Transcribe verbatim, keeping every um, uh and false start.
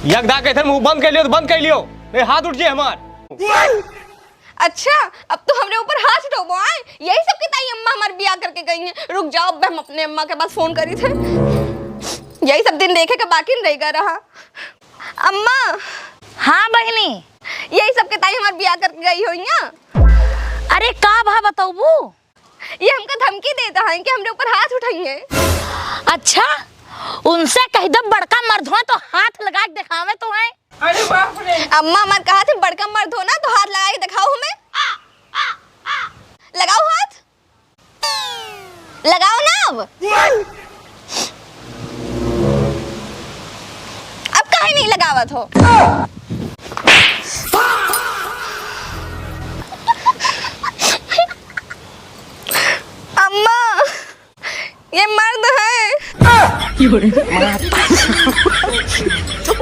यकदा कहते मुंह बंद कर लियो तो बंद कर लियो, नहीं हाथ उठ जाए हमार। अच्छा, अब तो हमरे ऊपर हाथ उठोबो आए। यही सब के ताई अम्मा हमार बियाह करके गई हैं। रुक जाओ, अब हम अपने अम्मा के पास फोन करी थे। यही सब दिन देखे के बाकी नहीं रह गया रहा। अम्मा। हाँ बहिनी। यही सब के ताई हमार बियाह करके गई हुई हैं। अरे का भा बतौबू? ये हमका धमकी देता है कि हमरे ऊपर हाथ उठाई हैं। अच्छा, उनसे कह दो बड़का मर्द हो तो हाथ लगा के दिखावे तो है। अरे बाप रे। अम्मा हमार कहा थे बड़का मर्द हो ना तो हाथ लगा के दिखाओ हमें। लगाओ हाथ। लगाओ ना अब। अब काहे नहीं लगावत हो? अम्मा, ये मर्द है।